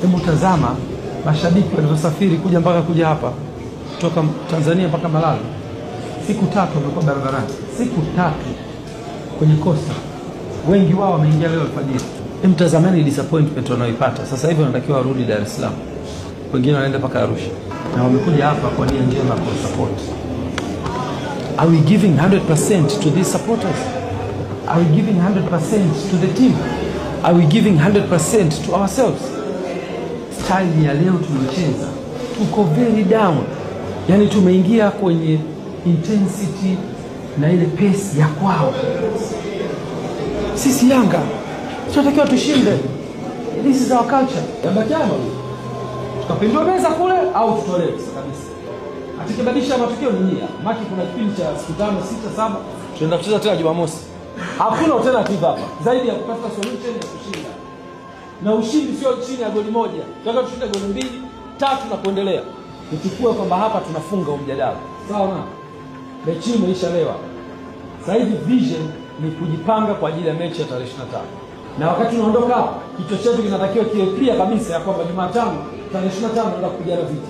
Hebu tazama mashabiki walivyosafiri kuja mpaka kuja hapa kutoka Tanzania mpaka Malawi. Siku 3 wamekuwa barabarani, siku 3 kwenye kosta. Wengi wao wameingia leo alfajiri. Hebu tazameni disappointment wanaoipata. Sasa hivi wanatakiwa warudi Dar es Salaam, wengine wanaenda mpaka Arusha, na wamekuja hapa kwa nia njema kwa support. Are we giving 100% to these supporters? Are we giving 100% to the team? Are we giving 100% to ourselves? Style ya leo tuliocheza, tuko very down. Yaani tumeingia kwenye intensity na ile pace ya kwao. Sisi Yanga tunatakiwa tushinde. This is our culture. Yabakiano. Tukapindua meza kule au tutolewe kabisa. Atakibadilisha matukio ni nia. Maki kuna kipindi cha siku 5, 6, 7 tunaenda kucheza tena Jumamosi. Hakuna alternative hapa zaidi ya kupata solution ya kushinda. Na ushindi sio chini ya goli 1. Tunataka tushinde goli 2, 3 na kuendelea. Tuchukue kwamba hapa tunafunga mjadala. Sawa na? Mechi imeisha leo. Sasa hivi vision ni kujipanga kwa ajili ya mechi ya tarehe 25. Na wakati tunaondoka hapa, kichwa chetu kinatakiwa kiwe clear kabisa ya kwamba Jumatano tarehe 25 tunaenda kupigana vita.